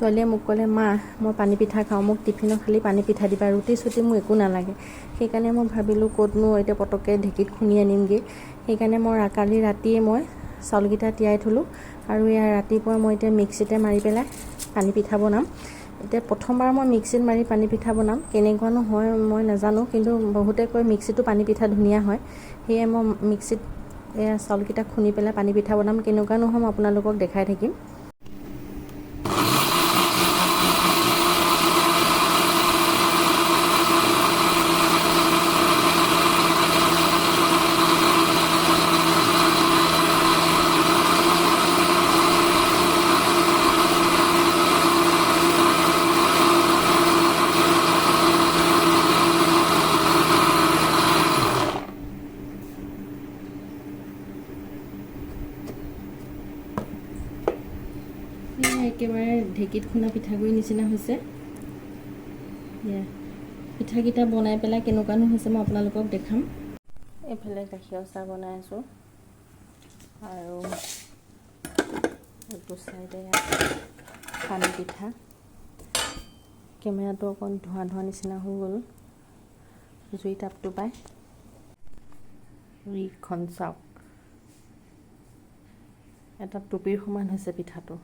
ছোৱালীয়ে মোক ক'লে, মা, মই পানী পিঠা খাওঁ, মোক টিফিনত খালি পানী পিঠা দিবা, ৰুটি চুটি মোক একো নালাগে। সেইকাৰণে মই ভাবিলোঁ, ক'তনো এতিয়া পটককৈ ঢেঁকীত খুন্দি আনিমগৈ। সেইকাৰণে মই কালি ৰাতিয়ে মই চাউলকেইটা তিয়াই থ'লোঁ আৰু এয়া ৰাতিপুৱা মই এতিয়া মিক্সিতে মাৰি পেলাই পানী পিঠা বনাম। এতিয়া প্ৰথমবাৰ মই মিক্সিত মাৰি পানী পিঠা বনাম, কেনেকুৱানো হয় মই নাজানো, কিন্তু বহুতে কয় মিক্সিতো পানী পিঠা ধুনীয়া হয়। সেয়ে মই মিক্সিত এয়া চাউলকেইটা খুন্দি পেলাই পানী পিঠা বনাম, কেনেকুৱানো হয় মই আপোনালোকক দেখাই থাকিম। একেবাৰে ঢেঁকীত খুন্দা পিঠাগুড়ি নিচিনা হৈছে। এয়া পিঠাকেইটা বনাই পেলাই কেনেকুৱানো হৈছে মই আপোনালোকক দেখাম। এইফালে গাখীৰৰ চাহ বনাই আছোঁ আৰু এইটো চাইডে পানী পিঠা। কেমেৰাটো অকণ ধোঁৱা ধোঁৱা নিচিনা হৈ গ'ল জুই তাপটো পাই। এইখন চাওক, এটা টুপিৰ সমান হৈছে পিঠাটো।